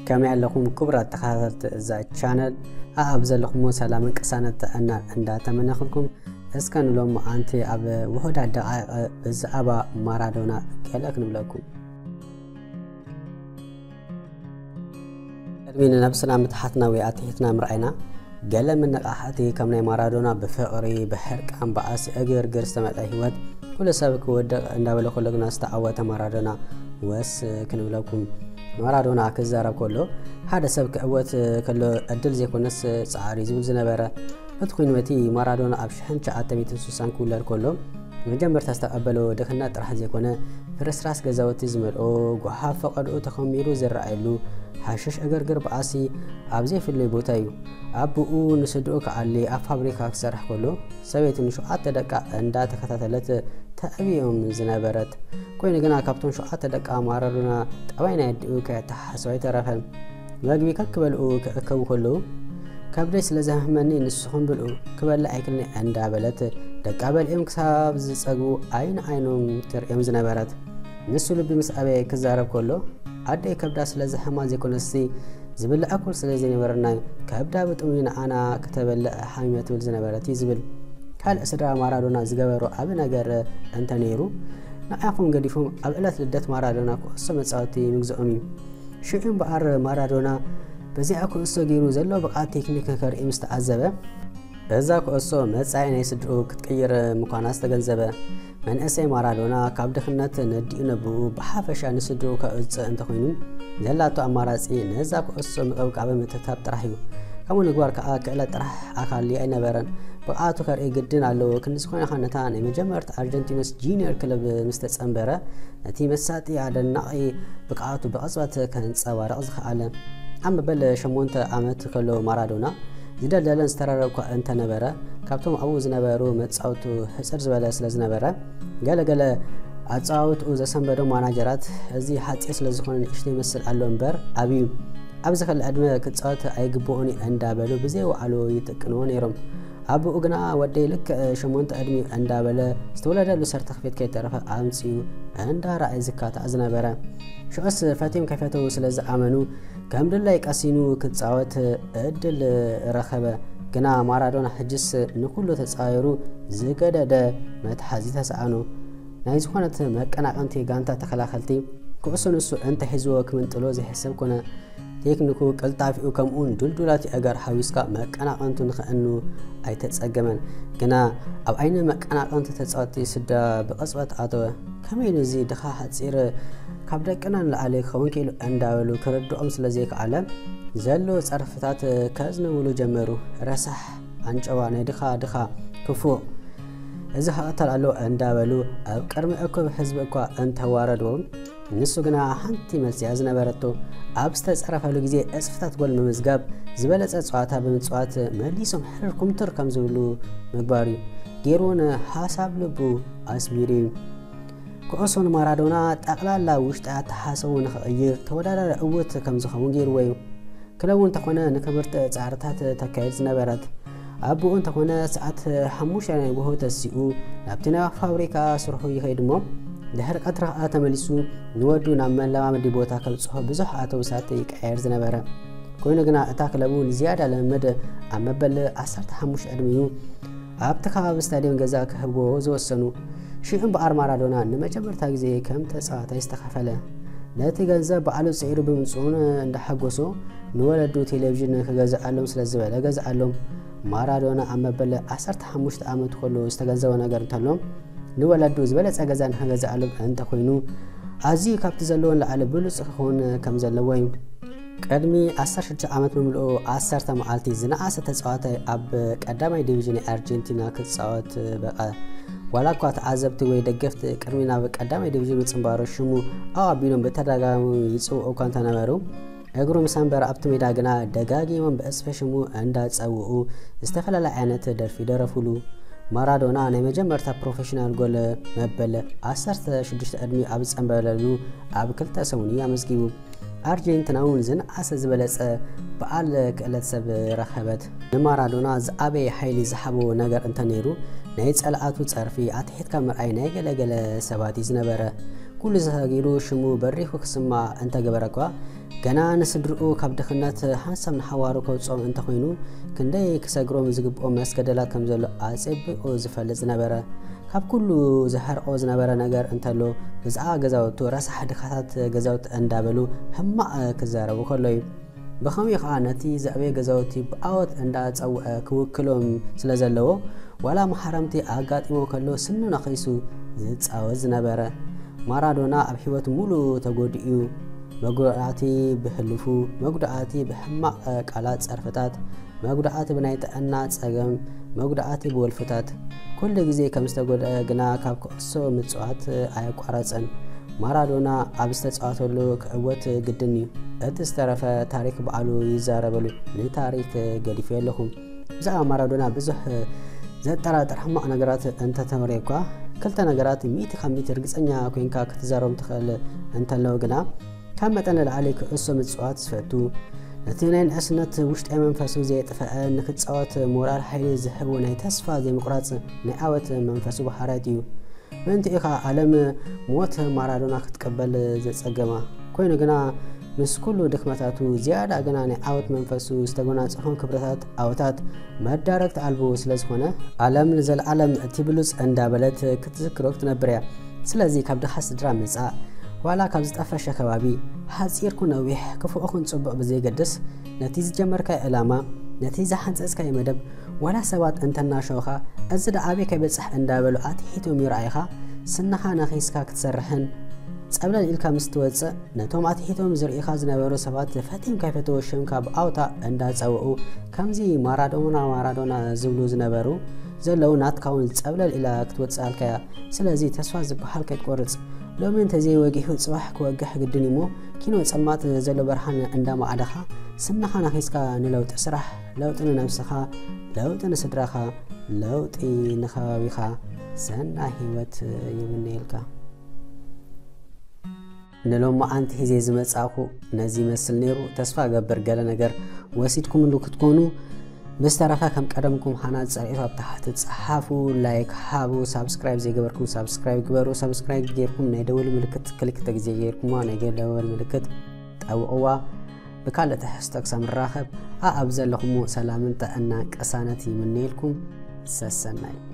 ከመይ ኣለኹም ክቡራት ተኸታተልቲ እዛ ቻነል? ኣብ ዘለኹሞ ሰላምን ቅሳነት ጥዕና እንዳተመነኹልኩም፣ እስከ ንሎም ኣንቲ ኣብ ውሑዳት ደቃይቕ ብዛዕባ ማራዶና ገለ ክንብለኩም። ቅድሚ ንነብስና ምትሓትና ወይ ኣትሒትና ምርኣይና፣ ገለ መነቃሕቲ ከም ናይ ማራዶና ብፍቕሪ፣ ብሕርቃን፣ ብኣሲ፣ እግርግር ዝተመልአ ህይወት፣ ኩሉ ሰብ ክወድቕ እንዳበለ ከሎ ግና ዝተዓወተ ማራዶና ወስ ክንብለኩም። ማራዶና ክዛረብ ከሎ፣ ሓደ ሰብ ክዕወት ከሎ ዕድል ዘይኮነስ ጻዕሪ ዝብል ዝነበረ። በቲ ኮይኑ በቲ ማራዶና ኣብ ሽሕን ትሽዓተ ሚእትን ስሳን ክውለድ ከሎ፣ መጀመርታ ዝተቐበሎ ድኽነት ጥራሕ ዘይኮነ፣ ፍርስራስ ገዛውቲ ዝመልኦ፣ ጓሓፍ ፈቐድኡ ተኸሚሩ ዝረኣየሉ፣ ሓሽሽ ዕግርግር ብኣሲ ኣብ ዘይፍለይ ቦታ እዩ። ኣቦኡ ንስድኡ ክኣሊ ኣብ ፋብሪካ ክሰርሕ ከሎ፣ ሰበይቱ ንሸውዓተ ደቃ እንዳተኸታተለት ተዕብዮም ዝነበረት። ኮይኑ ግና ካብቶም ሸውዓተ ደቃ ማራዶና ጠባይ ናይ ኣዲኡ ከየተሓሳሰቦ ኣይተረፈን። መግቢ ከክበልኡ ክእከቡ ከለዉ፣ ከብደይ ስለ ዘህመኒ ንስኹም ብልኡ፣ ክበልዕ ኣይክልኒ እንዳበለት ደቃ በልዕዮም ክሳብ ዝጸግቡ ዓይኒ ዓይኖም ትርእዮም ዝነበረት። ንሱ ልቢ ምስ ኣበየ ክዛረብ ከሎ፣ ኣደይ ከብዳ ስለ ዝሕማ ዘይኮነሲ፣ ዝብላዕ እኩል ስለ ዘይነበረና እዩ። ከብዳ ብጥሙይ ንዓና ክተበልዕ ሓሚማ ትብል ዝነበረት እዩ ዝብል። ካልእ ስድራ ማራዶና ዝገበሮ ዓቢ ነገር እንተ ነይሩ፣ ንዓኹም ገዲፎም ኣብ ዕለት ልደት ማራዶና ኩዕሶ መጻወቲ ምግዝኦም እዩ። ሽዑ እምበኣር ማራዶና በዚኣ ኩዕሶ ገይሩ ዘሎ ብቕዓት ቴክኒክ ከርኢ ምስ ተዓዘበ፣ እዛ ኩዕሶ መጻኢ ናይ ስድርኡ ክትቅይር ምዃና ዝተገንዘበ መንእሰይ ማራዶና፣ ካብ ድኽነት ነዲኡ ነብኡ ብሓፈሻ ንስድርኡ ከውጽእ እንተኾይኑ፣ ዘላቶ ኣማራጺ ነዛ ኩዕሶ ምቕብቃብን ምትብታብ ጥራሕ እዩ። ከምኡ ንግባር ከኣ ክእለት ጥራሕ ኣካል ኣይነበረን። ብቕዓቱ ከርኢ ግድን ኣለዎ። ክንዲ ዝኾነ ኸኣ ነታ ናይ መጀመርታ ኣርጀንቲኖስ ጁኒየር ክለብ ምስ ተጸንበረ፣ ነቲ መሳጢ ኣደናቒ ብቕዓቱ ብቕጽበት ከንጸባርቕ ዝኸኣለ። ኣብ መበል ሸሞንተ ዓመት ከሎ ማራዶና ዝደልደለን ዝተረረብ እኳ እንተነበረ፣ ካብቶም ኣብኡ ዝነበሩ መጻወቱ ሕጽር ዝበለ ስለ ዝነበረ፣ ገለገለ ኣጻዋውትኡ ዘሰንበዶም ማናጀራት፣ "እዚ ሓጺር ስለ ዝኾነ ንእሽቶ ይመስል ኣሎ እምበር፣ ዓብዩ ኣብዚ ከለ ዕድመ ክጻወት ኣይግብኦን እዩ" እንዳበሉ ብዘይ ወዓሉ ይጥቅንዎ ነይሮም። ኣቦኡ ግና፣ "ወደይ ልክዕ ሸሞንተ ዕድሚኡ" እንዳበለ ዝተወለደሉ ሰርተፍኬት ከይተረፈ ኣምጺኡ እንዳረኣየ ዝካታዕ ዝነበረ። ሽዑስ ፈትዮም ከይፈተዉ ስለ ዝኣመኑ፣ ከም ድላይ ቀሲኑ ክጻወት ዕድል ረኸበ። ግና ማራዶና ሕጅስ ንኹሉ ተጻዊሩ ዝገደደ መትሓዚ ተሰኣኖ። ናይ ዝኾነት መቀናቐንቲ ጋንታ ተኸላኸልቲ ኩዕሶ ንሱ እንተሒዝዎ ክምንጥሎ ዘይሕሰብ ኮነ። ቴክኒኩ፣ ቅልጣፊኡ፣ ከምኡውን ድልዱላት ኣእጋር ሓዊስካ መቀናቐንቱ ንኸእኑ ኣይተጸገመን። ግና ኣብ ዓይኒ መቀናቐንቲ ተጻወትቲ ስዳ ብቕጽበት ኣተወ። ከመይ ኢሉ እዚ ድኻ ሓጺር ካብ ደቅና ንላዕሊ ክኸውን ክኢሉ እንዳበሉ ክርድኦም ስለ ዘይከኣለ፣ ዘሎ ጸርፍታት ከዝንብሉ ጀመሩ። ረሳሕ፣ ኣንጨዋ፣ ናይ ድኻ ድኻ፣ ክፉእ፣ እዚ ክቕተል ኣለዎ እንዳበሉ ኣብ ቅድሚ እኩብ ህዝቢ እኳ እንተዋረድዎም፣ ንሱ ግና ሓንቲ መልሲ እያ ዝነበረቶ። ኣብ ዝተጸረፈሉ ግዜ ዕጽፍታት ጎል ምምዝጋብ፣ ዝበለጸ ጸዋታ ብምጽዋት መሊሶም ሕርር ኩምትር ከም ዝብሉ ምግባር እዩ። ገይሩ እውን ሓሳብ ልቡ ኣስሚሩ እዩ። ኩዕሶ ንማራዶና ጠቕላላ ውሽጣዊ ኣተሓሳስባኡ ንኽቕይር፣ ተወዳዳሪ ዕዉት ከም ዝኸውን ገይርዎ እዩ። ክለቡ እንተኾነ ንክብርቲ ጻዕርታት ተካይድ ዝነበረት። ኣቦኡ እንተኾነ ሰዓት ሓሙሽተ ናይ ጎሆ ተሲኡ ናብቲ ናይ ፋብሪካ ስርሑ ይኸይድ እሞ፣ ድሕሪ ቀትሪ ከኣ ተመሊሱ ንወዱ ናብ መለማመዲ ቦታ ከብጽሖ ብዙሕ ኣውቶቡሳት ይቀያየር ዝነበረ። ኮይኑ ግና እታ ክለቡ ንዝያዳ ልምምድ ኣብ መበል ዓሰርተ ሓሙሽተ ዕድሚኡ ኣብቲ ከባቢ ስታድዮም ገዛ ክህብዎ ዝወሰኑ። ሽዑ እምበኣር ማራዶና ንመጀመርታ ግዜ ከም ተጻዋታይ ዝተኸፈለ። ነቲ ገንዘብ ባዕሉ ጽዒሩ ብምምጽኡን እንዳሓጎሶ ንወለዱ ቴሌቪዥን ክገዝኣሎም ስለ ዝበለ ገዝኣሎም። ማራዶና ኣብ መበል ዓሰርተ ሓሙሽተ ዓመቱ ከሎ ዝተገንዘቦ ነገር እንተሎ፣ ንወለዱ ዝበለጸ ገዛ ንክገዝኣሎም እንተኾይኑ፣ ኣዝዩ ካብቲ ዘለዎ ንላዕሊ ብሉጽ ክኸውን ከም ዘለዎ እዩ። ቅድሚ ዓሰርተ ሽዱሽተ ዓመት ምምልኡ ዓሰርተ መዓልቲ ዝነኣሰ ተጻዋታይ ኣብ ቀዳማይ ዲቪዥን ናይ ኣርጀንቲና ክጻወት በቐ። ዋላ እኳ ተዓዘብቲ ወይ ደገፍቲ ቅድሚ ናብ ቀዳማይ ዲቪዥን ምጽንባሩ ሽሙ ኣቐቢሎም ብተደጋጋሚ ይጽውዑ እኳ እንተነበሩ፣ እግሩ ምስ ኣንበረ ኣብቲ ሜዳ ግና ደጋጊሞም ብዕጽፈ ሽሙ እንዳጸውዑ ዝተፈላለየ ዓይነት ደርፊ ደረፉሉ። ማራዶና ናይ መጀመርታ ፕሮፌሽናል ጎል መበል ዓሰርተ ሽዱሽተ ዕድሚኡ ኣብ ዝጸንበለሉ ኣብ ክልተ ሰሙን እዩ ኣመዝጊቡ። ኣርጀንቲና እውን ዝነኣሰ ዝበለጸ በዓል ክእለት ሰብ ረኸበት። ንማራዶና ዝዓበየ ሓይሊ ዝሃቦ ነገር እንተነይሩ፣ ናይ ጸላእቱ ጸርፊ ኣትሒትካ ምርኣይ ናይ ገለገለ ሰባት እዩ ዝነበረ። ኩሉ ሰጊሩ ሽሙ በሪኹ ክስማዕ እንተገበረ እኳ፣ ገና ንስድርኡ ካብ ድኽነት ሓንሳብ ንሓዋሩ ከውፅኦም እንተኾይኑ ክንደይ ክሰግሮም ዝግብኦም መስገደላት ከም ዘሎ ኣፀቢቑ ዝፈልጥ ዝነበረ፣ ካብ ኩሉ ዘሕርቆ ዝነበረ ነገር እንተሎ ብዛዕባ ገዛውቱ ረሳሕ ድኻታት ገዛውቲ እንዳበሉ ሕማቕ ክዛረቡ ከሎ እዩ። ብኸምኡ ከዓ ነቲ ዘዕበየ ገዛውቲ ብኣወት እንዳፀውዐ ክውክሎም ስለ ዘለዎ ዋላ መሓረምቲ ኣጋጢሞ ከሎ ስኑ ነኺሱ ዝፃወት ዝነበረ ማራዶና ኣብ ህይወት ሙሉ ተጎዲኡ እዩ። መጉዳእቲ ብህልፉ፣ መጉዳእቲ ብሕማቕ ቃላት ጸርፍታት፣ መጉዳእቲ ብናይ ጥዕና ጸገም፣ መጉዳእቲ ብወልፍታት ኩሉ ግዜ ከም ዝተጎድአ ግና ካብ ኩዕሶ ምጽዋት ኣየቋረጸን። ማራዶና ኣብ ዝተጻወተሉ ክዕወት ግድን እዩ። እቲ ዝተረፈ ታሪክ ባዕሉ ይዛረበሉ። ንታሪክ ገዲፈዮ ኣለኹ። ብዛዕባ ማራዶና ብዙሕ ዘጠራጥር ሕማቕ ነገራት እንተተወርየ እኳ ክልተ ነገራት ሚእቲ ካብ ሚእቲ ርግጸኛ ኮይንካ ክትዛረቦም ትኽእል እንተለዉ ግና ካብ መጠን ንላዕሊ ክዕሶ ምጽዋት ዝፈቱ፣ ነቲ ናይ ንእስነት ውሽጣዊ መንፈሱ ዘየጥፈአ ንክጻወት ሞራል ሓይሊ ዝህቡ ናይ ተስፋ ዘይምቁራጽ ናይ ዓወት መንፈሱ ባህርያት እዩ። ምእንቲ ኢኻ ዓለም ሞት ማራዶና ክትቀበል ዘጸገማ። ኮይኑ ግና ምስ ኩሉ ድክመታቱ ዝያዳ ግና ናይ ዓወት መንፈሱ ዝተጎናጸፎም ክብረታት ዓወታት መዳረግቲ ኣልቦ ስለ ዝኾነ ዓለም ንዘለዓለም እቲ ብሉጽ እንዳበለት ክትዝክሮ ክትነብር እያ። ስለዚ ካብ ድኻ ስድራ ምጻእ ዋላ ካብ ዝጠፈሸ ከባቢ ሓጺርኩ ነዊሕ ክፉእኹን ጽቡቕ ብዘይገድስ ነቲ ዝጀመርካዮ ዕላማ ነቲ ዝሓንጸጽካዮ መደብ ዋላ ሰባት እንተናሸውኻ እዚ ደኣ ኣበይ ከይበጽሕ እንዳበሉ ኣትሒቶም ይረኣይኻ ስንኻ ነኺስካ ክትሰርሕን ጸብለል ኢልካ ምስ ትወጽእ ነቶም ኣትሒቶም ዝርእኻ ዝነበሩ ሰባት ፈቲምካ ይፈተወ ሽምካ ብኣውታ እንዳጸውዑ ከምዚ ማራዶና ማራዶና ዝብሉ ዝነበሩ ዘለዉ ናትካ እውን ጸብለል ኢላ ክትወጽኣልካ እያ። ስለዚ ተስፋ ዝበሃል ከይትቆርጽ። ሎሚ እንተዘይወጊሑ ጽባሕ ክወግሕ ግድን እዩሞ ኪኖ ጸልማት ዘሎ ብርሃን እንዳማዕደኻ ስንኻ ነኺስካ ንለውጢ ስራሕ፣ ለውጢ ንነብስኻ፣ ለውጢ ንስድራኻ፣ ለውጢ ንከባቢኻ ሰናይ ህይወት ይምነየልካ። ንሎማዓንቲ ሒዜ ዝመጻእኩ ነዚ ይመስል ነይሩ። ተስፋ እገብር ገለ ነገር ወሲድኩምሉ ክትኮኑ። ብዝተረፈ ከም ቀደምኩም ሃናጽ ጸርዒቱ ኣብ ታሕቲ ጸሓፉ፣ ላይክ ሃቡ፣ ሳብስክራይብ ዘይገበርኩም ሳብስክራይብ ግበሩ። ሳብስክራይብ ጌርኩም ናይ ደወል ምልክት ክልተ ግዜ ጌርኩማ ናይ ደወል ምልክት ጠውቕዋ። ብካልእ ትሕዝቶ ክሳብ ንራኸብ ኣኣብ ዘለኹሞ ሰላምን ጥዕናን ቅሳነት ይምነየልኩም። ሰሰናዩ።